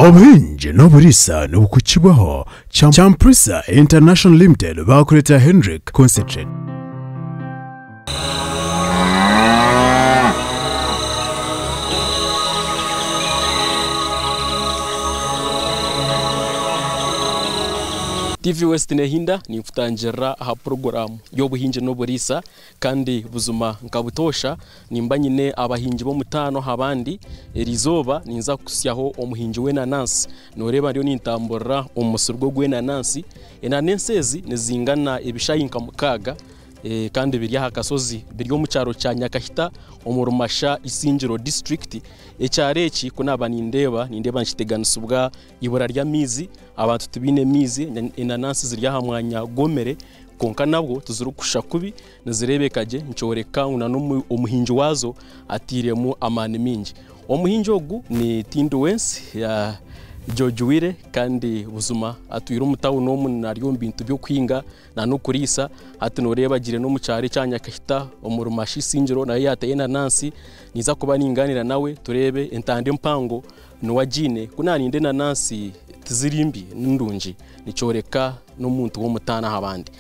Obuhingi n'oburiisa nibukukibwaho Champrisa International Limited baakureetera Hendrick Concentrate. TV West Nehinda ninkutangirira aha puroguraamu y'obuhingi n'oburiisa kandi buzima nka butoosha Nimba nyine abahingi b'omutaano aha bandi, erizooba ninza kukuhitsyaho omuhingi w'enanansi. Nooreeba ndiyo nintamburira omu musiri gwe ogw'enanansi. Enanansi ezi nizingana ebishaayi nka mukaaga kandi biri aha kashozi biri omu kyaro kya Nyakahita omu Rumasha Isingiro disiturikiti. Ekyaro eki ku naaba nindeeba, nindeeba nikiteganisibwa eibura ry'amaizi, abantu tibaine maizi, enanansi ziri aha mwanya gwomire kwonka nabwo tizirikushusha kubi. Nizireebeka gye nikyoreka ngu n'omuhingi waazo atairemu amaani maingi. Omuhingi ogu ni Tindiwensi George Wire kandi buzima atwire omu tawuni omu ari omu bintu by'okuhinga n'okuriisa. Hati nooreeba agiire n'omu kyaro ekya Nyakahita omuri Mashi Isingiro nayo yaatayo enanansi. Ninza kuba ningaaniira nawe tureebe entanda empango niwe agiine. Ku naarinda enanansi tiziri mbi ni ndungi nikyoreka n'omuntu w'omutaano aha bandi.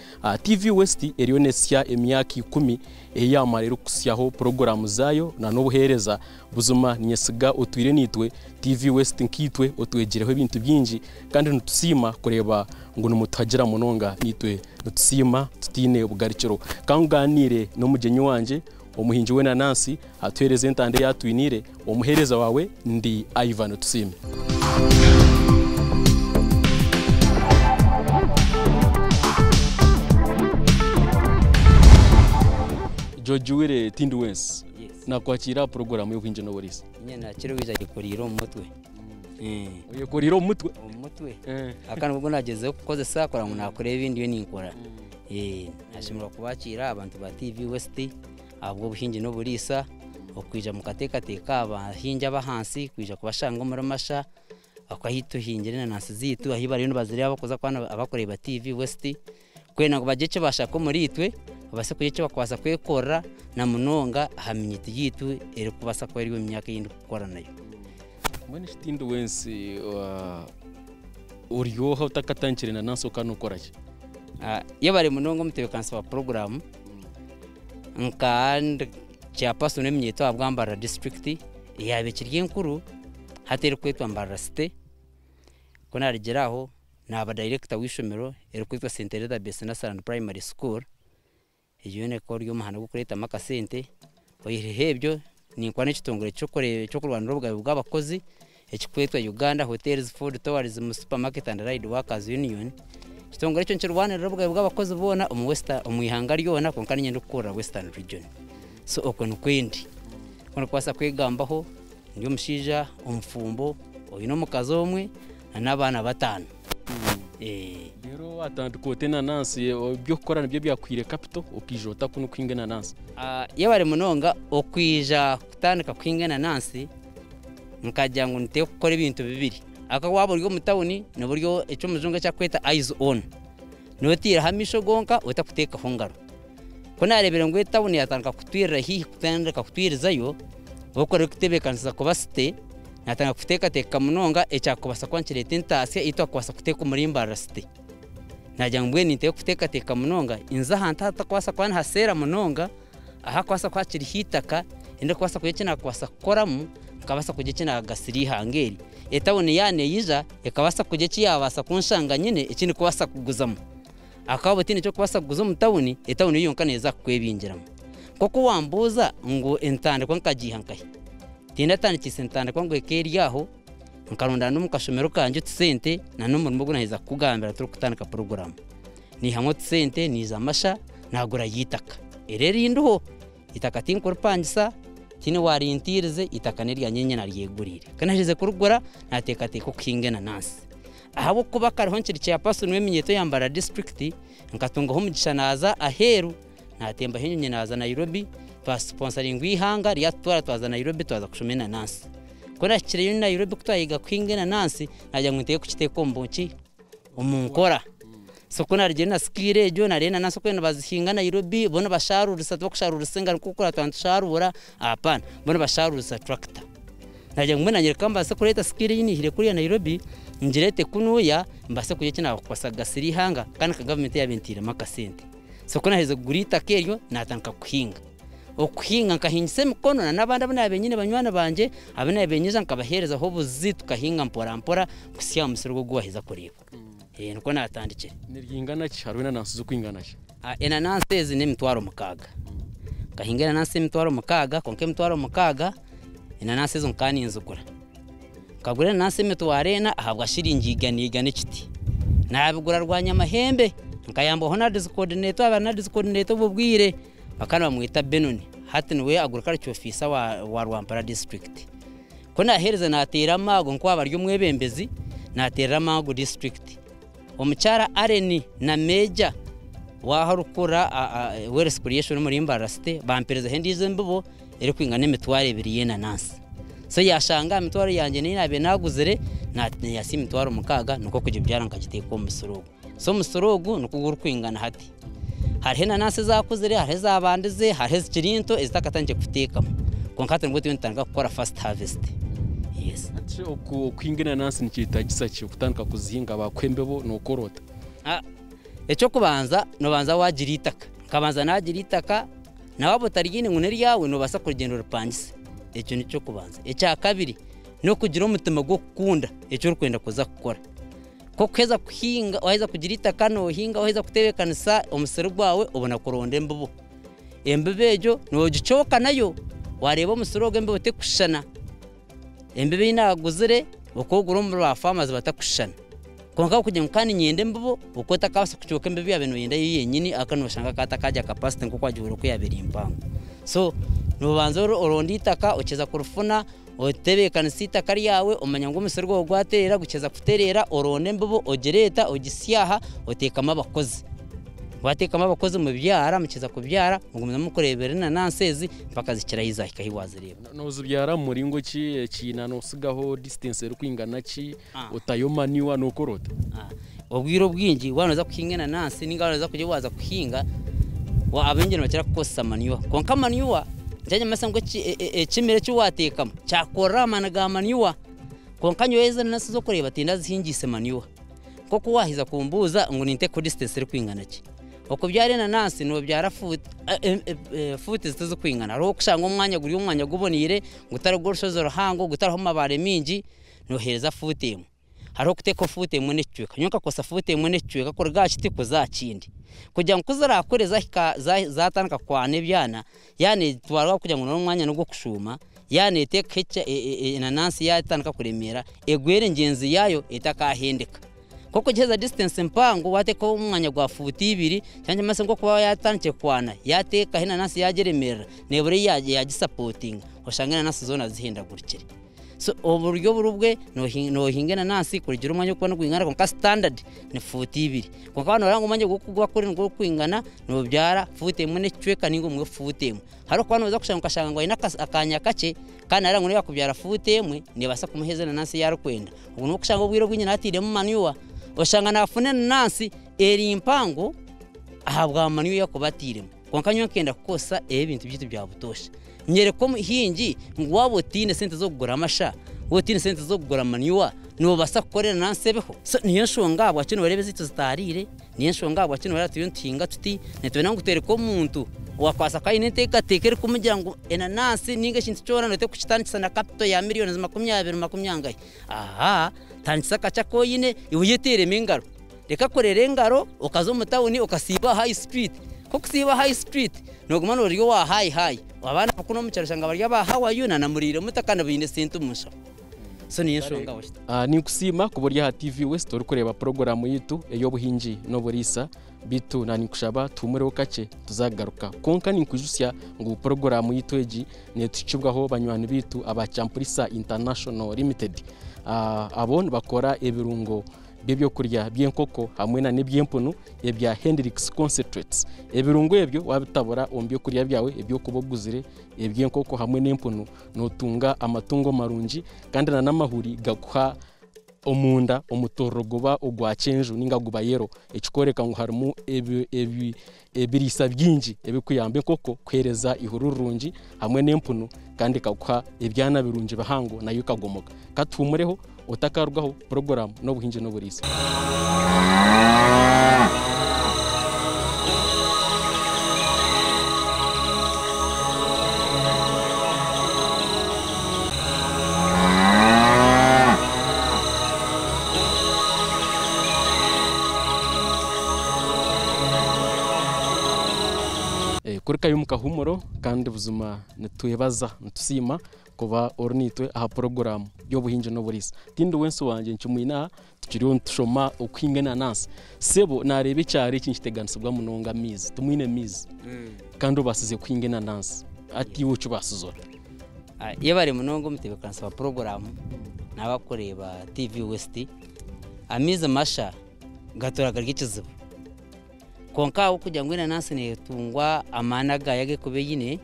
TV West eriyo netsya emyaka ikumi ei yaamara erikuhitsyaho puroguraamu zaayo n'obuheereza. Buzima ninyesiga otwire naitwe, TV West nkaitwe otwegireho ebintu bingi kandi nitusiima kureeba ngu nimutuhagira munonga. Naitwe nitusiima tutaine bugarukiro. Ka nganiire n'omugyenyi wangye omuhingi w'enanansi atuheereze entanda ei atwiniire. Omuheereza waawe ndi Ivan Tusiime. George Wire Tindiwensi nakwakiira aha puroguraamu y'obuhingi n'oburiisa. Nyine nakira owija ayekoriire omu mutwe. Oyekoriire omu mutwe? Omu mutwe. Aka nibwo nagyezeho kukozesa kureba ngu nakora ebi ndiyo ninkora. Nashemererwa kubakiira abantu ba TV West. Ahabw'obuhingi n'oburiisa, okwija mukateekateeka aha bahingi ab'ahansi kwija kubashanga omuri Masha, oku ahu tuhingire enanansi zaitu ahu bariyo nibazireeba abarikuza kuba abarikureeba TV West, kwenda ngu bagire eki baashaka omuriitwe, babaase kugira eki barikubaasa kwekorera na munonga aha minyeeto yaitu erikubaasa kuba eri omu myaka ei ndikukora nayo. Mbwenu shi Tindiwensi ori oha otakatandikire enanansi okaba nookora ki? Yebare munonga omutebeekanisa wa puroguraamu. Nka ndi chairperson w'eminyeeto ahabwa Mbarara district eyaaba ekiri enkuru hati erikwetwa Mbarara city, ku naarugire aho naaba director w'eishomero erikwetwa St Elizabeth Nursery and Primary School, egyo yoona ekaba eri omuhanda gw'okureetamu akasente, oyihireho ebyo ninkora n'ekitongore ky'okurwanirira obugabe bw'abakozi ekirikwetwa Uganda Hotels, Food, Tourism, Supermarket and Allied Workers Union. Ekitongore ekyo nikirwanirira obugabe bw'abakozi boona omu West omu ihanga ryona kwonka niinye ndikukurira Western Region. So okwo nikwo ndi. Ku ndikubaasa kwegambaho, ndi omushaija omufumbo oine omukazi omwe n'abaana bataano. Reero watandika ota enanansi, eby'okukora nibyo byakuhaire kapito okaija ota kunu kuhinga enanansi? Yebare munonga okwija kutandika kuhinga enanansi, Nkagira ngu niteekwa kukora ebintu bibiri. Ahakuba waaba ori omu tawuni nooba ori eki omujungu eki arikweta eyes on. Nooba otaireho amaisho gonka otarikuteekaho ngaro. Ku naareebire ngu etawuni yaatandika kutwirira haihi kutandika kutwirizayo, ahabw'okuba erikutebeekanisiza kuba site, naatandika kuteekateeka munonga ekyakubaasa kuba nikireeta entaasya ei twakubaasa kuteeka omuri Mbarara site. Naagira ngu mbwenu ninteekwa kuteekateeka munonga nze ahantu ahatarikubaasa kuba nihaseera munonga, Ahakubaasa kuba hakiriho eitaka erindikubaasa kugira eki naakubaasa kukoramu nkabaasa kugira eki naagasira eihanga eri. Etawuni yaaba neija ekabaasa kugira eki yaabaasa kunshanga nyine eki ndikubaasa kuguzamu. Ahakuba waaba otaine eki orikubaasa kuguza omu tawuni, etawuni yo yonka neeza kukwebingiramu. Nk'oku wambuuza ngu entandikwa nkagiiha nkahi? Tindatandikiise ntandikwa ngu eka eri aho, nkarondana n'omu kashomero kangye otusente n'omurimo ogu naaheza kukugambira turikutandika puroguraamu. Naihamu otusente naiza Masha naagurayo eitaka. Eri erindiho, eitaka tinkuripangisa, tihaine owarintiirize, eitaka n'eryangye niinye naryeguriire. Ku naaherize kurigura, naateekateeka okuhinga enanansi. Ahabw'okuba kariho nkiri chairperson w'eminyeeto ya Mbarara disiturikiti, nkatungaho omugisha naaza aheeru, naatembaho enyonyi naaza Nairobi, twasiponsaringwa eihanga ryatutwara twaza Nairobi twaza kushoma enanansi. Ku naahikireyo Nairobi ku twayega kuhinga enanansi, naagira ngu nteekwe kukiteeka omu ki? Omu nkora. So ku naarugire na skill egyo naareeba enanansi oku nibazihinga Nairobi, bo nibasharuurisa tibakusharuurisa engaro nk'oku twaba nitusharuura, hapana, bo nibasharuurisa tractor. Nagira ngu mbwenu nanye reka mbaase kureeta skill ei niihire kuriya Nairobi ngireete kunuuya mbaase kugira eki naakubaasa kugasira eihanga kandi nka gavumenti yaaba entairemu akasente. So ku naaherize kugura eitaka eryo naatandika kuhinga. Okuhinga nkahingisa emikono na n'abandi abu naabaire nyine banywani bangye abu naabaire nyija nkabaheerezaho obuzi tukahinga mpora mpora kuhitsya aha musiri ogu ogu waaheza kureeba. Nikwo naatandikire. Niringana ki? Hariho enanansi zirikwingana ki? Enanansi ezi n'emitwaro mukaaga. Nkahinga enanansi emitwaro mukaaga kwonka emitwaro mukaaga enanansi ezo nkaba ninzigura. Nkagura enanansi emitwaro ena ahabwa shiringi igana igana ekiti. Naabigura Rwanyamahembe nkayambwaho NAADS coordinator owaabaire ari NAADS coordinator obwo bwire bakaba nibamweta Benon hati niwe agriculture officer wa Rwampara district. Ku naaherize naateera amaago nk'owaaba ari omwebembezi naateerera amaago district. Omukyara Allen na Meeja w'ahu arikukora Wealth Creation omuri Mbarara City bamperezaho endiijo embibo erikwingana emitwaro ebiri y'enanansi. So yaashanga aha mitwaro yangye ei naabaire naaguzire naayatsya emitwaro mukaaga nikwo kugibyara nkagiteeka omu musiri ogu. So omusiri ogu nikwo gurikwingana hati. Hariho enanansi ezaakuzire, hariho ezaabandize, hariho ezikiri nto ezitakatandikire kuteekama. Kwonka hati nibwo turiyo nitutandika kukora first harvest. Yes. Hati okuhinga enanansi nikyetagisa ki okutandika kuzihinga bakuha embibo nokora ota? Ah, Eky'okubanza nobanza waagira eitaka. Nkabanza naagira eitaka, na waaba otaryiine ngu n'eryawe noobaasa kurigyenda oripangise. Ekyo n'eky'okubanza. Ekyakabiri, n'okugira omutima gw'okukunda eki orikwenda kuza kukora. Nk'okuheza kuhinga, waheza kugira eitaka noohinga, waheza kutebeekanisa omusiri gwawe obona kuronda embibo. Embibo egyo noogicooka nayo, waareeba omusiri ogwo embibo terikushushana. Embibo ei naaguzire oku ogura omu ba farmers batakushushana. Kwonka kugira ngu kandi niinyenda embibo, okwo otakabaasa kucooka embibo ei waabaire nooyenda yo yenyini ahakuba nooshanga katakaagira capacity nk'oku waagihurira oku yaabaire eri mpango. So noobanza oronda eitaka okiheza kurifuna, otebeekanisa eitaka ryawe, omanya ngu omusiri gwawe gwatereera, gukiheza kutereera oronda embibo ogireeta ogisya aha oteekamu abakozi. Wateekamu abakozi mubyara, mukiheza kubyara mugumizamu mukureeberera enanansi ezi mpaka zikira ahi zaahika ahi waazireeba. Nozibyara mu muringo ki? Ekiina nosigaho distance erikwingana ki? Otayo manure nokora ota? Obwire obwingi waaba nooza kuhinga enanansi ninga waaba nooza kugira waaza kuhinga, abaingi nibakira kukozesa manure. Kwonka manure nikimanyisa ngu ekimera eki waateekamu kyakurira aha maani ga manure. Kwonka nyowe ezi enanansi ezi orikureeba tindazihingiise manure. Nk'oku waaheza kumbuuza ngu ninteekaho distance erikwingana ki, okubyara enanansi noobyara fuuti zitarikwingana. Hariho okushanga omwanya guri omwanya guboneire gutari gw'orushozi ruhango gutariho amabaare maingi, nooheereza fuuti emwe. Hariho okuteekaho fuuti emwe n'ekicweka. Nyowe nkakozesa fuuti emwe n'ekicweka kuruga aha kiti kuza aha kindi. Kugira ngu ku ziraakure zahika zaatandika kwana ebyana, yaaba neetwarwa kugira ngu n'omwanya n'ogw'okushuuma, yaaba neeteekaho enanansi yaatandika kuremeera, egwere ngyenzi yaayo etakahendeka. Nk'okugiheza distance mpango waateekaho omwanya gwa fuuti ibiri, kyangye nk'okuba yaatandikire kwana, yaateekaho enanansi yaagiremeerera, neebura ei yaagisapotinga, oshange enanansi zoona zihendagurikire. So oburyo buri bwe noohinga enanansi kurugiirira omwanya oku gurikuba nigwingana kwonka standard ni fuuti ibiri. Kwonka waaba nooreeba ngu omwanya ogu gurikuba guri nigurikwingana, noobyara fuuti emwe n'ekicweka ninga obumwe fuuti emwe. Hariho okuba nooza kushanga okashanga ngu aine akaanya kakye kandi naareeba ngu nobu yaakubyara fuuti emwe neebaasa kumuheereza enanansi ei arikwenda. Obwo nibwo orikushanga obwire obwingi naatairemu manure, oshanga naafuna enanansi eri mpango ahabwa manure ei arikuba atairemu. Kwonka nyowe nkenda kukozesa ebintu byaitu bya butoosha. Nyoreka omuhingi ngu waaba otaine sente z'okugura amasha, waaba otaine sente z'okugura manure, noobaasa kukora enanansi ebeho. So niyo nshonga ahabwaki nooreeba ezaitu zitaariire, niyo nshonga ahabwaki nooreeba turiyo nituhinga tuti, nitwenda ngu tworeke omuntu owaakubaasa kuba aine enteekateeka erikumugira ngu enanansi ninga ekintu kyona nooteekwa kukitandikisa na capital ya millions makumi abiri makumi angahi. Aha, tandikisa akakye aku oine, iwe oyeteeremu engaro. Reka kurera engaro okaza omu tawuni okasiiba aha high street. Ku orikusiiba aha high street, nooguma noorya owa high high. Abaana bakunu omu kyaro oshanga bari aba how are you na muriire muta kandi baine sente omu nshaho. So niyo nshonga aho. Ninkusiima kuba ori aha TV West orikureeba puroguraamu yaitu ey'obuhingi n'oburiisa. Beitu naninkushaba tuhumureho kakye tuzagaruka. Kwonka ninkwijutsya ngu puroguraamu yaitu egi netuhikibwaho banywani baitu aba Champurisa International Limited. Abo nibakora ebirungo by'ebyokurya by'enkoko hamwe na n'eby'empunu ebya Hendrix Concentrates. Ebirungo ebyo wabitabura omu byokurya byawe eby'okuba oguzire eby'enkoko hamwe n'empunu notunga amatungo marungi kandi na n'amahuri gakuha. Omunda omutoororo guba ogwa kyenju ninga guba yero ekikworeka ngu harimu ebiriisa bingi ebirikuyamba enkoko kuheereza eihuru rirungi hamwe n'empunu kandi ekakuha ebyana birungi bihango nayo ekagomoka. Katuhuumureho otakarugaho puroguraamu n'obuhingi n'oburiisa. Kurikayo omu kahuumuro kandi buzima nitwebaza nitusiima kuba ori naitwe aha puroguraamu y'obuhingi n'oburiisa. Tindi wensi wangye nkimwine aha tukiriyo nitushoma okuhinga enanansi. Sebo nareeba ekyaro eki nikiteganisibwa munonga amaizi, timwine maizi kandi obaasize kuhinga enanansi hati iwe okibaasize ota? Yebare munonga omutebeekanisa wa puroguraamu n'abarikureeba TV West. Amaizi masha gatuura gari ekizibu. Kwonka ahabw'okugira ngu enanansi neetungwa amaani agayo agu erikuba eine,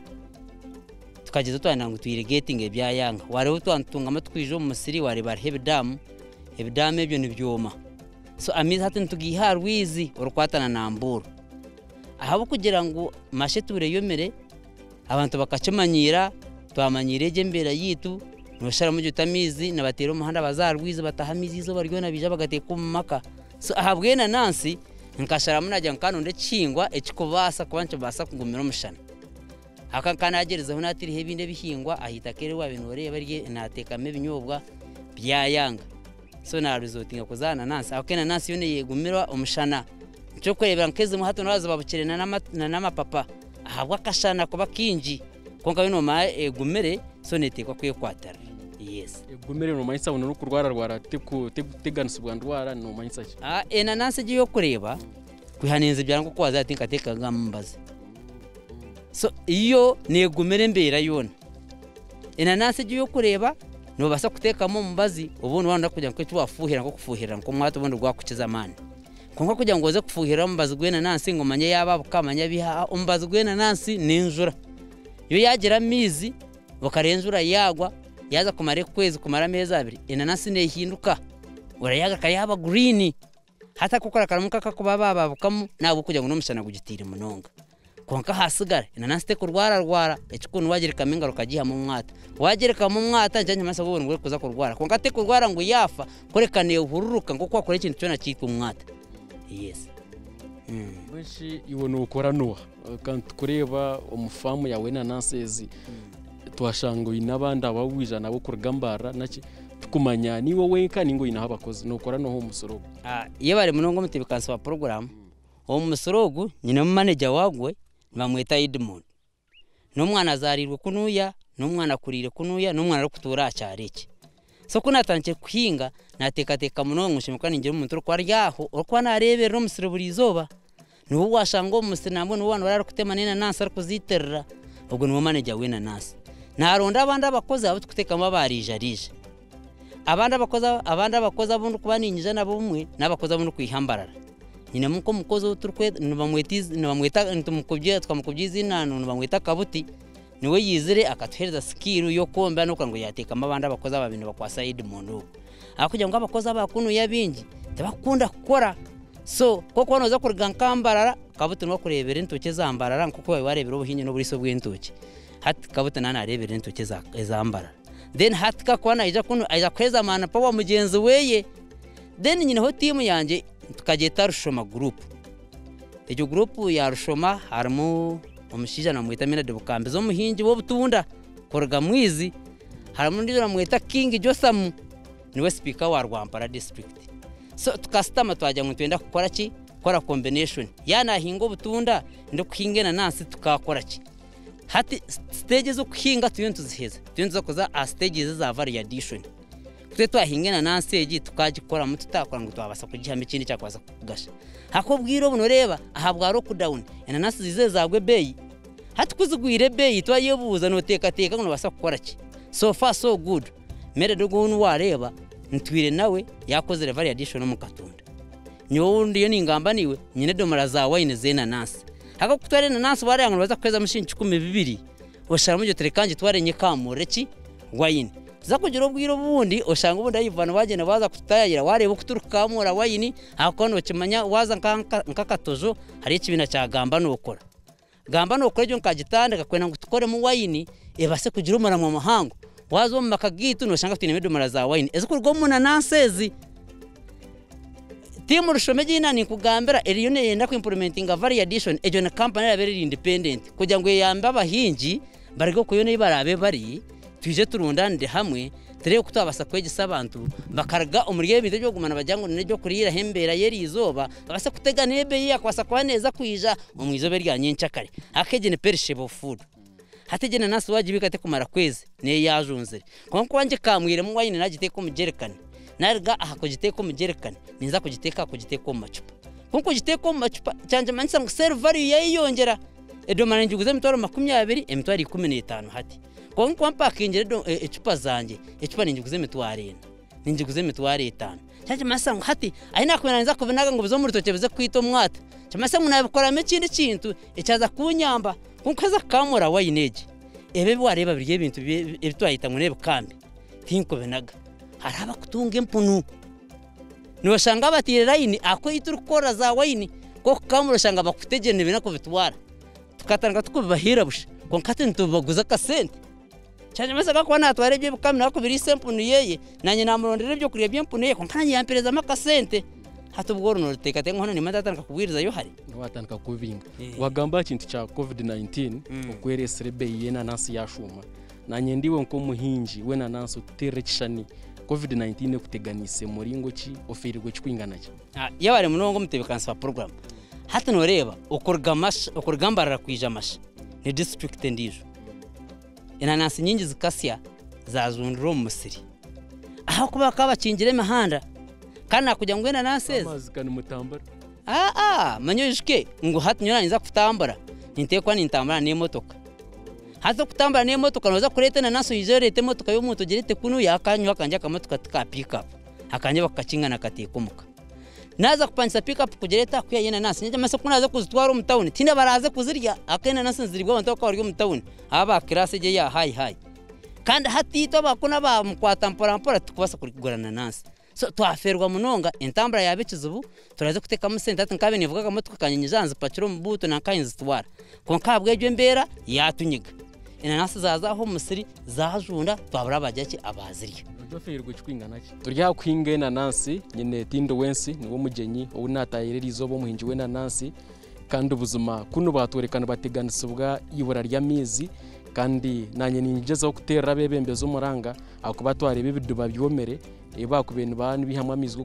tukagyezaho twayenda ngu twirigetinge byayanga. Waareeba obu twatutungamu tukwija omu musiri waareeba hariho ebidaamu, ebidaamu ebyo nibyoma. So amaizi hati nitugaiha aha rwizi orukwatana na Mbuuru. Ahabw'okugira ngu masha etuura eyomire, abantu bakakimanyiira, twamanyiira egyo embeera yaitu, noosharamu gye oti amaizi nibateera omuhanda baza aha rwizi bataha amaizi eizooba ryona baija bagateeka omu maka. So ahabw'enanansi nkasharamu nagira ngu kanonde ekihingwa ekikubaasa kuba nikibaasa kugumira omushana. Aka nka nagyerizeho nataireho ebindi ebihingwa aha itaka eri waabaire nooreeba erye naateekamu ebinyobwa byayanga. So naarizotinga kuza aha nanansi ahabw'okuba enanansi yo neeyegumira omushana. Eky'okureebera nk'ezimwe hati nooreeba zibabukire n'amapapa ahabw'akashana kuba kaingi kwonka yo noomanya egumire so neeteekwa kwekwatirira. Yes. Egumire noomanyisa ngu n'orikurwararwara tekuteganisibwa ndwara noomanyisa ki? Enanansi egi ey'okureeba kwiha ninzibyara nk'oku waazaara tinkateekagamu mubazi. So yo neegumira embeera yoona. Enanansi egi ey'okureeba noobaasa kuteekamu omubazi obundi waaba nooyenda kugira nk'eki waafuuhira nk'okufuuhirira nk'omwata obundi gwakukiza amaani. Kwonka kugira ngu oze kufuuhirira omubazi gw'enanansi ngu omanye yaaba abuka omanye abiiha, omubazi gw'enanansi n'enjura. Yo yaagira amaizi okareeba enjura yaagwa yaaza kumara okwezi kumara ameezi abiri, enanansi neehinduka orayagaruka yaaba guriini. Hati akokora karimu nk'akakuba baababukamu n'ahabw'okugira ngu n'omushana gugiteire munonga. Kwonka haasigara enanansi tekurwararwara, ekikuru niwaagirekamu engaro okagiihamu omwata. Waagirekamu omwata nikyo nikimanyisa ngu nibwo erikuza kurwara. Kwonka tekurwara ngu yaafa, kureka neehururuka nk'oku waakora ekintu kyona kiitwa omwata. Yes. Mbwenu shi iwe nookora n'oha? Ka nitukureeba omu faamu yaawe y'enanansi ezi, twashanga oine abandi abu waija nabo kuruga Mbarara naki, tikumanya niiwe wenka ninga oineho abakozi, nookora n'oha omu musiri ogu? Yebare munonga omutebeekanisa wa puroguraamu. Omu musiri ogu nyinemu maneja waagwo nibamweta Edmund. N'omwana azaariirwe kunuya, n'omwana akuriire kunuya, n'omwana arikutuura aha kyaro eki. So ku naatandikire kuhinga, naateekateeka munonga ngu nshemereire kuba ningira omuntu orikuba ari aho, orikuba naareeberera omusiri buri izooba. Niwe waashanga omu musiri nambwenu niwe waaba arikutema n'enanansi arikuziitirira, ogwo niwe maneja w'enanansi. Naaronda abandi abakozi abu turikuteekamu aba riija-riija. Abandi abakozi abandi abakozi abu ndikuba niinyija nabo obumwe n'abakozi abu ndikwiha Mbarara. Nyinemu nk'omukozi ou turikweta nibamweta nibamweta nitumukubya tukamukubya eiziina nibamweta Kabuti, niwe yaizire akatuheereza sikiiru y'okwombeka n'okugira ngu yaateekamu abandi abakozi abaabaire nibakwasa Edmund ogu. Ahabw'okugira ngu abakozi aba kunuya abaingi tibakukunda kukora, so ku orikuba nooza kuruga nka Mbarara, Kabuti niwe arikureebera entookye eza Mbarara nk'oku waabaire waareebera obuhingi n'oburiisa obw'entookye. Hati Kabuti naaba naareeberera entookye eza Mbarara. Then hati ku arikuba naija kunu aija kuheereza man power mugyenzi we. Then nyineho tiimu yangye tukagyeta Rushoma group. Egyo group ya Rushoma harimu omushaija nibamweta Millard Bukambizi omuhingi w'obutunda kuruga Mwizi, harimu ondiijo nibamweta King Jotham niwe sipiika wa Rwampara district. So tukashutama twagira ngu nitwenda kukora ki? Kukora combination. Yaaba naahinga obutunda, ndikuhinga enanansi tukaakora ki? Hati siteegi ez'okuhinga turiyo nituziheza, turiyo nituza kuza aha siteegi eza value addition. Tube twahinga enanansi egi tukagikoramu tutakora ngu twabaasa kugihamu ekindi ekyakubaasa kutugasha. Ahakuba obwire obu noreeba ahabwa lockdown enanansi ziizire zaagwa ebeeyi. Hati ku zigwire ebeeyi twayebuuza noteekateeka ngu nobaasa kukora ki? So far so good, Melody ogu ou waareeba ntwire nawe yaakozire value addition omu katunda. Nyowe ou ndiyo ningamba naiwe nyine edomora za wine z'enanansi. Ahabw'okuba kutwara enanansi waareeba ngu nibaza kukuheezamu shilingi 12, osharamu ogire oti reka ngitware nyekamurire ki? Wine. Tuza kugira obwire obundi oshanga obundi Ivan wagyenda waaza kututayayira waareeba oku turikukamuura wayini ahakuba nookimanya waaza nk'akatojo hariyo ekibiina kya Gamba Nookora. Gamba Nookora egyo nkagitandika kwenda ngu tukoremu wayini ebaase kugira omuramwa muhango. Waaza omu maka gaitu nooshanga twinemu edomora za wayini ezirikuruga omu nanansi ezi. Tiimu Rushoma egi ei naaninkugambira eriyo neeyenda ku implementinga value addition, egyo ni kampani eraabe eri independent kugira ngu eyambe abahingi baruge okwe yoona ei baraabe bari, twije turundaanire hamwe tureebe oku twabaasa kwegyesa abantu bakaruga omuri ebi bintu eby'okuguma nibagira ngu n'eby'okuriiraho embeera y'eriizooba babaase kutega n'ebeeyi eyaakubaasa kuba neeza kwija omu izooba erya nyenkyakare. Ahakuba egi ni perishable food. Hati egi enanasi waagibiika tekumara kwezi neyo yaajunzire. Kwonka ku ngikamwiremu wayini naagiteeka omu jerikani, naaruga aha kugiteeka omu jerikani, ninza kugiteeka aha kugiteeka omu macupa. Ku nkugiteeka omu macupa, kyangimanyisa ngu sell value yayeyongyera. Edomora ningiguza emitwaro 20, emitwaro 15 hati. Kwonka ku mpakingire ecupa zangye, ecupa ningiguza emitwaro ena, ningiguza emitwaro etaano. Kyangimanyisa ngu hati ahi naakubaire ninza kubinaga ngu bize omu rutookye bize kwita omwata, kimanyisa ngu naabikoramu ekindi kintu ekyaza kunyamba. Ku nkuheza kukaamura wayini egi, ebi ebi waareeba biri ebintu ebi twayeta ngu n'ebikambi, tinkubinaga. Hariho abakutunga empunu. Nooshanga bataire layini ahakuba ei turikukorera za wayini, ku orikukaamura oshanga bakutegyire nibenda kubitwara. Tukatandika turikubibahiira busha, kwonka hati nitubibaguza akasente. Kyanyamazima ku arikuba naatwara ebyo ebikami nawe kubiriisa empunu ye, naanye naamurondera ebyokurya by'empunu ye kwonka naanye yampeerezamu akasente. Hati obwo orwo nooruteekateeka ngu hoona nimba ntatandika kubwirizayo hare. Waatandika kubibinga. Waagamba aha kintu kya Covid-19 oku ereetsire ebeeyi y'enanansi yaashuuma. Naanye ndi iwe nk'omuhingi w'enanansi otuteerere ekishushani Covid-19 ekuteganiise muringo ki, ofeirirwe kikwingana ki? Yebare munonga omutebeekanisa wa puroguraamu. Hati nooreeba okuruga Masha okuruga Mbarara kwija Masha ni disiturikiti endiijo. Enanansi nyingi zikasya zaajundira omu musiri ahabw'okuba bakaba bakingire emihanda kandi naakugira ngu enanansi ezi Amazika nimutambura. Aa manya oijuke ngu hati nyowe naanye kutambura ninteekwa nintambura n'emotoka. Hati okutambura n'emotoka nooza kureeta enanansi oije oreete emotoka y'omuntu ogireete kunu yaakanywa akangye akamotoka ti ka pick up akangye bakakakinga nakateeka omuka. Naaza kupangisa pick up kugireeta aha kwihayo enanansi nyegyemase ku naaza kuzitwara omu tawuni tihaine abaraaze kuzirya ahakuba enanansi niziriibwa abantu abarikuba bari omu tawuni aba aba kiraasi egi eya hayi hayi. Kandi hati itwe aba kunu aba mukwata mpora mpora titukubaasa kugura nanansi. So twafeerwa munonga, entambura yaaba ekizibu, turaze kuteekamu sente hati nkaabaire ninvuga akamotoka kangye nyija nzipakira omu buutu nanka nzitwara. Kwonka ahabw'egyo embeera yaatunyiga. Enanansi zaaza aho omu musiri zaajunda twabura abagira ki abaazirya. Ori ofeirwe kikwingana ki? Turi aha kuhinga enanansi, nyine Tindo Wensi niwe mugyenyi ou naataahire eriizooba omuhingi w'enanansi. Kandi buzima kunu baatworeka nibateganisibwa eibura ry'amaizi kandi naanye ningyezaho kuteerera abeebembezi omuranga ahakuba twareeba ebidiba byomire ebi baakubaire nibaba nibaihamu amaizi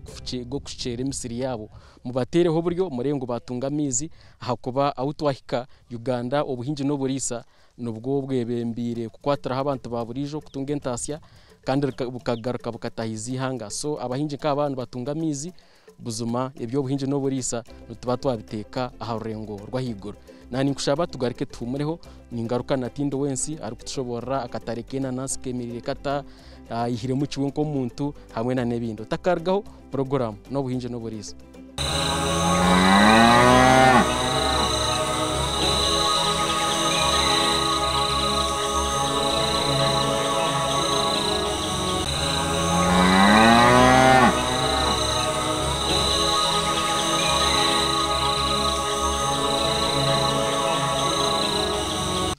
g'okufukyerera emisiri yaabo. Mubateereho oburyo mureebe ngu baatunga amaizi ahakuba ahu twahika Uganda obuhingi n'oburiisa nibwo bwebembeire kukwatiraho abantu ba buriijo kutunga entaasya kandi bukagaruka bukatahiza eihanga. So abahingi nk'aba nibatunga amaizi Buzima eby'obuhingi n'oburiisa nituba twabiteeka aha rurengo rw'ahaiguru. Naaba ninkushaba tugaruke tuhumureho, ningaruka na Tindo Wensi arikutushoboorora akatare k'enanansi kemereire kata, ayihiremu ki we nk'omuntu hamwe na n'ebindi. Otakarugaho, puroguraamu n'obuhingi n'oburiisa.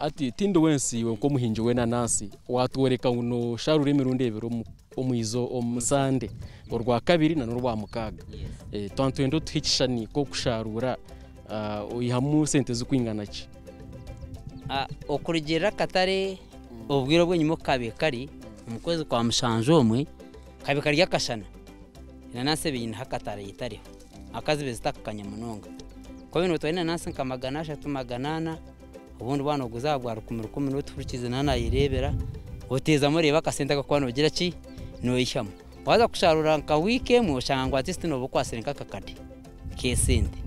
Ati tindi wensi iwe nk'omuhingi w'enanansi watworeka ngu nosharura emirundi ebiri omu sande orwakabiri na n'orwamukaaga. Twaba nitwenda otuhe ekishushani nk'okusharuura oihamu sente zirikwingana ki? Okurugiirira akatare obwire obw'enyima oku kaabaire kari omu kwezi kwa mushanju omwe kabaire kari akashana enanansi eba eineho akatare etariho ahakuba zibaire zitakukanya munonga. Ku obaire nootwara enanansi nka 300, 400 obundi waaba nooguza aha bwa rukumi rukumi n'otuhurikiize naaba naayereebera oteezamu oreebe akasente aku orikuba noogira ki noihamu. Waaza kusharuura nka wiiki emwe oshanga ngu atleast nooba okwatsire nk'akakade k'esente.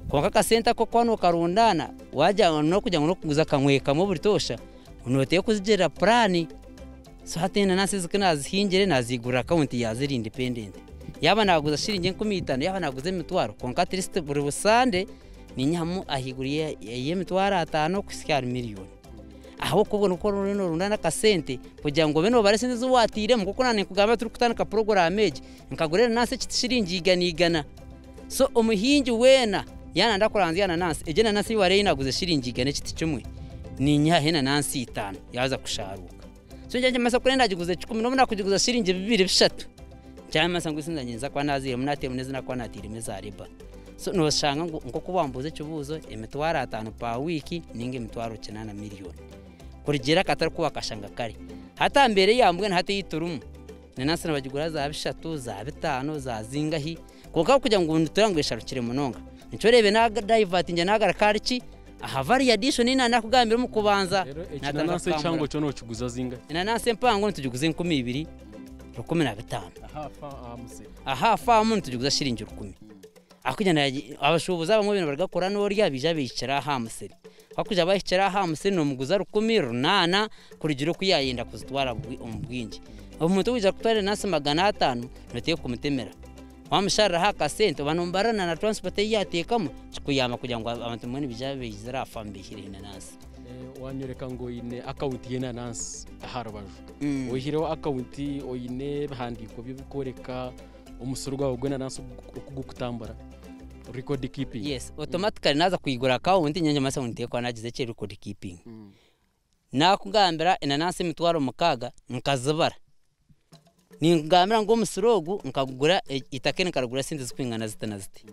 Kwonka akasente ako ku nookarundaana waagira ngu n'okugira ngu n'okuguza akanyweka kamwe butoosha, nooteekwa kuzigirira puraani. So hati enanansi ezi ku naazihingire naazigurira akawunti yaazo eri independent. Yaaba naaguza shiringi 5000, yaaba naaguza emitwaro, kwonka atleast buri sande ninyihamu ahaiguru y'emitwaro ataano kuhitsya ahari miriyoni. Ahabw'okuba obwo nibwo oriyo noorundaana akasente kugira ngu obe noobara esente ezi waatairemu nk'oku naaba ninkugambira turikutandika puroguraamu egi, nkagura enanansi ekiti shiringi igana igana. So omuhingi weena yaaba nayenda kuranzya enanansi, egyo enanansi ei waareeba ei naaguza shiringi igana ekiti kimwe, niinyihaho enanansi itaano yaaza kushaaruuka. So nikyo nikimanyisa ku ndagiguze kikumi n'obu naakugiguza shiringi bibiri bishatu, kyamanyisa ngu ezi ninza kuba naaziihiremu naateeramu n'ezi nakuba naatairemu eza labour. So nooshanga ngu nk'oku wambuuza ekibuuzo, emitwaro ataano per week ninga emitwaro kinaana million kurugiirira akatare oku waakashanga kari. Hati aha mbeera eya mbwenu hati ei turimu, enanansi nibagigura za bishatu, za bitaano, za zingahi, kwonka kugira ngu nitureeba ngu esharukire munonga. Nikyo oreebe naadaivatingira naagaruka ahari ki? Aha value addition ei naanakugambira omu kubanza. Reero ekinanansi ekihango kyo nookiguza zingahi? Enanansi empango nitugiguza 2000, 15,000. Aha musiri? Aha faamu nitugiguza shiringi rukumi. Ahakugira ngu abashuubuzi abamwe nibaruga kukora n'orya baija baihikira aha musiri. Ku bakwija bahikire aha musiri nomuguza rukumi, runaana kurugiirira oku yaayenda kuzitwara omu bwingi. Omuntu owaija kutwara enanansi 500 noteekwa kumutemera. Wamushariraho akasente oba nomubarira na transport ei yaateekamu kikuyamba kugira ngu abantu mbwenu baije baizire aha faamu baihire enanansi. Wanyoreka ngu oine akawunti y'enanansi aha rubaju. Oihireho akawunti oine ebihandiiko ebirikworeka omusiri gwawe gw'enanansi oku gurikutambura, record keeping. Yes, automatically naaza kwigura akawunti nyowe nimanya ngu niteekwa naagize ki record keeping. Naakugambira enanansi emitwaro mukaaga nkazibara. Ninkugambira ngu omusiri ogu nkagugura eitaka eri nkarigura esente zirikwingana ziti na ziti.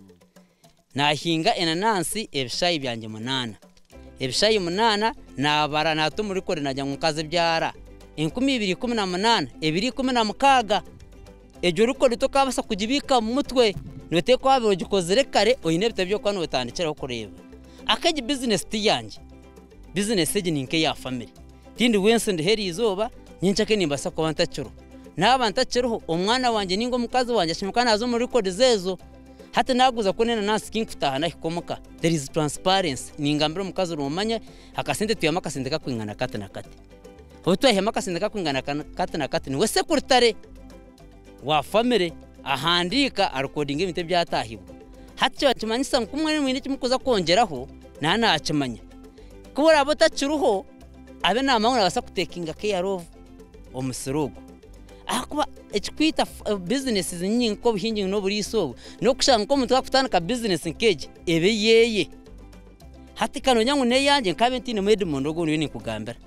Naahinga enanansi ebishaayi byangye munaana. Ebishaayi munaana naabara naata omu record naagira ngu nkazibyara 2018, 2016. Egyo record tokaabaasa kugibiika omu mutwe, nooteekwa waaba ogikozire kare oine ebitabo ebi orikuba nootandikiraho kureeba. Aka egi bizinesi ti yangye, bizinesi egi ni nk'eya famire. Tindi wensi ndiho eriizooba, nyencake nimbaasa kuba ntakiriho. Naaba ntakiriho, omwana wangye nainga omukazi wangye ashemereire kuba naaza omu records ezo. Hati naaguza ku n'enanansi tinkutaaha nahika omuka, there is transparency. Ningambira omukazi noomanya akasente twihamu akasente kakwingana kati na kati. Obu twaihamu akasente kakwingana kati na kati, niwe sekuritare wa famire ahandiika arekodinga ebintu ebyataahibwa. Hati kiba nikimanyisa ngu ku mwine mwine eki murikuza kwongyeraho, naaba naakimanya. Ku oraabe otakiriho, abe naamanya ngu naabaasa kutekinga care of omusiri ogwo. Ahakuba ekirikwita bizinesi nyingi nk'obuhingi n'oburiisa obu, n'okushanga nk'omuntu waakutandika bizinesi nk'egi ebe eyeeye. Hati ka nogira ngu n'eyangye nkaabe ntainemu Edmond ogu ndiyo ninkugambira,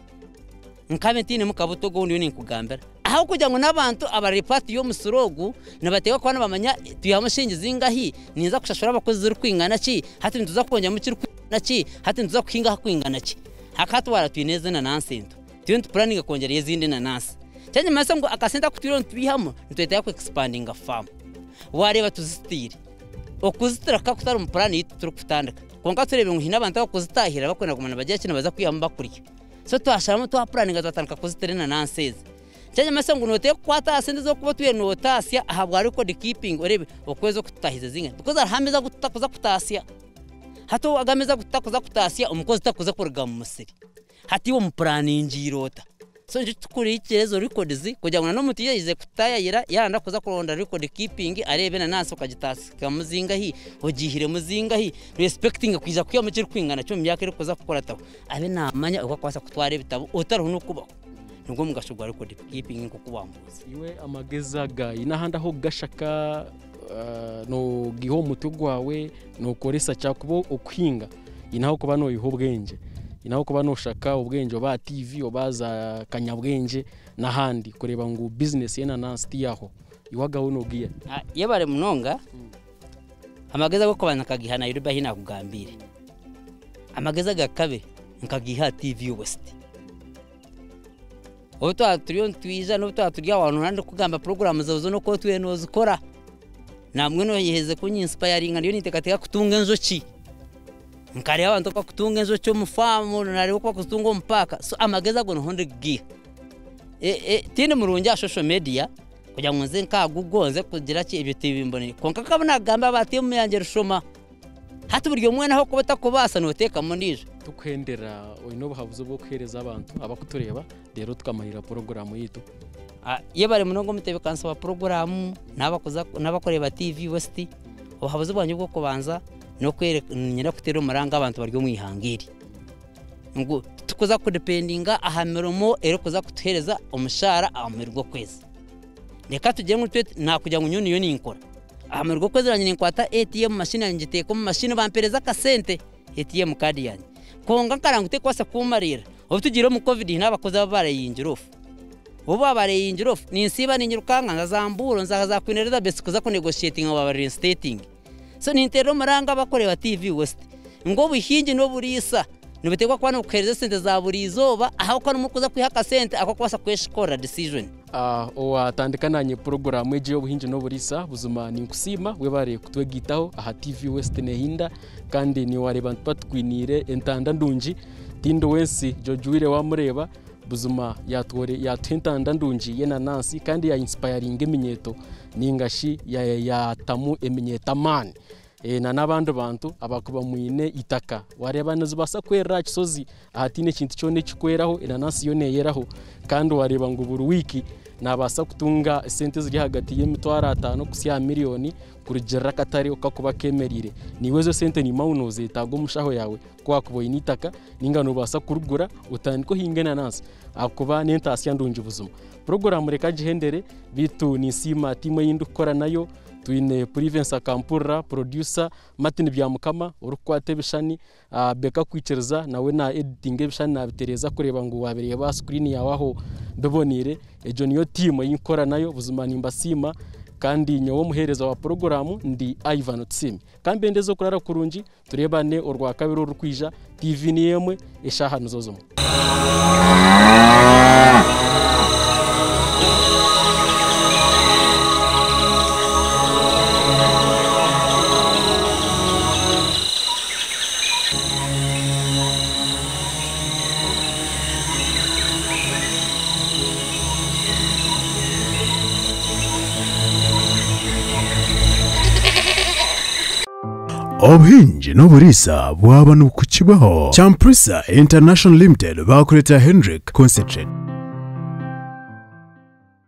nkaabe ntainemu Kabuto ogu ndiyo ninkugambira. Ahabw'okugira ngu n'abantu abari paati y'omusiri ogu nibateekwa kuba nibamanya twihamu shiringi zingahi, ninza kushashura abakozi zirikwingana ki, hati nituza kwongyeramu kirikwingana ki, hati nituza kuhinga aharikwingana ki. Hakatwara twine ezi enanansi ento, turiyo nitupuraninga kwongyerayo ezindi enanansi. Kyekimanyisa ngu akasente aku turiyo nitwihamu nitwetaaga ku expandinga faamu. Waareeba tuzitiire, okuzitira kukaba kutari omu puraani ei turikutandika kwonka tureebire ngu haine abantu abarikuzitaahirira barikwenda kuguma nibagira ki nibaza kwihamu barikurya. So twasharamu twapuraninga twatandika kuzitira enanansi ezi. Kyekimanyisa ngu nooteekwa kukwata aha sente ezi orikuba otwire nootaasya ahabwa record keeping oreebe okwezi oku tutaahize zingana because hariho ameezi agu tutakuza kutaasya. Hati ago ameezi agu tutakuza kutaasya omukozi takuza kuruga omu musiri. Hati iwe omupuraningiire ota? So nikyo turikurekyera ezo records kugira ngu n'omuntu yaija kutayayira yaayenda kuza kuronda record keeping areebe enanansi okagitaasikamu zingahi, ogiihiremu zingahi, no expectinga kwija kwihamu ekirikwingana ki omu myaka erikuza kukurataho, abe naamanya oku arikubaasa kutwara ebitabo otariho n'okubaho. Nigwo mugasho gwa record keeping nk'oku wambuuza. Iwe amagezi aga haine ahandi ahu orikugashaka nogiiha omu mutwe gwawe nokoresa ki ahakuba okuhinga haine ahu orikuba noiha obwengye, haine ahu orikuba noshaka obwengye oba aha tiivi oba aha za kanyabwengye n'ahandi kureeba ngu bizinesi y'enanansi tiyahwaho. Iwe agawe nogiiha hi? Yebare munonga, amagezi ag'okubanza nkagiiha Nairobi ahu naakugambiire, amagezi aga kabiri nkagiiha aha tiivi West. Obu twaba turiyo nitwija n'obu twaba turi aho nooba ndikugamba puroguraamu zaawe zoona oku otwire noozikora, nambwenu oyeherize kunyinsipayaringa ndiyo ninteekateeka kutunga enjoki. Nkareeba abantu oku barikutunga enjoki omu faamu, naareeba oku barikuzitunga omu paaka, so amagezi ago niho ndikugaiha. Tindi murungi aha shosho mediya kugira ngu nze nk'aha Google nze kugira ki ebyo tibimbonire kwonka nk'abu naakugamba aba tiimu yangye Rushoma. Hati buri omwe weena ahu orikuba otarikubaasa nooteekamu ondiijo. Tukuhendera oine obuhabuzi obw'okuheereza abantu abarikutureeba reero tukamarira puroguraamu yaitu. Yebare munonga omutebeekanisa wa puroguraamu n'abarikureeba TV West. Obuhabuzi bwangye obw'okubanza niinyenda kuteera omuranga abantu abari omu ihanga eri ngu. Titurikuza kudipendinga aha mirimo erikuza kutuheereza omushaara aha muheru gw'okwezi. Reka tugire ngu itwe naakugira ngu nyowe niyo ninkora. Aha muheru gw'okwezi naanye ninkwata ATM machine yangye ngiteeka omu mashini bampeereza akasente ATM card yangye. Kwonka nkareba ngu terikubaasa kummariirira. Obu tugiire omu covid haine abakozi abu baareyingire off. Obu baabareyingire off, ninsiiba ninyirukanga nza za Mbuuro nza za Queen Elizabeth kuza kunegoshiyetinga ngu babareinstatinge. So ninteerera omuranga abarikureeba TV West ngu obuhingi n'oburiisa nibuteekwa kuba nibukuheereza esente za buri izooba ahabw'okuba nimwo orikuza kwiha akasente ak'okubaasa kweshikorera decision. Owatandika naanye puroguraamu egi ey'obuhingi n'oburiisa buzima ninkusiima webare kutwegaitaho aha TV West Nehinda kandi niiwe wareeba nituba tukwiniire entanda ndungi tindi wensi George Wire wamureeba Buzima yatuha entanda ndungi y'enanansi kandi ya insipayaringa eminyeeto ninga shi yatamu eminyeeto amaani n'abandi bantu abakuba mwine eitaka. Wareeba nizibaasa kwerera aha kishozi ahataine kintu kyona ekirikweraho enanansi yo neeyeraho kandi wareeba ngu buri wiiki naabaasa kutunga esente eziri ahagati y'emitwaro ataano kuhitsya aha miriyoni kurugiirira akatare oku karikuba kemereire. Naiwe ezo sente niimanya ngu noozetaaga omu nshaho yaawe ku waakuba oine eitaka nainga noobaasa kurigura otandike ohinge enanansi ahakuba n'entaasya ndungi buzima. Puroguraamu reka ngihendere beitu ninsiima tiimu ei ndikukora nayo, twine Privence Akampurira producer, Martin Byamukama orikukwata ebishushani, Baker Kwikiriza nawe na editinga ebishushani nabitereeza kureeba ngu wabireeba aha sikuriini yaawe aho biboneire. Egyo niyo tiimu ei ndikukora nayo buzima nimbasiima kandi nyowe omuheereza wa puroguraamu ndi Ivan Tusiime. Ka mbendeze okurara kurungi. Tureebane Orwakabiri orurikwija, TV niyo emwe, eshaaha nizo zimwe. Obuhingi n'oburiisa bwaba nibukukibwaho, Champrisa International Limited baakureetera Hendrick Concentrate.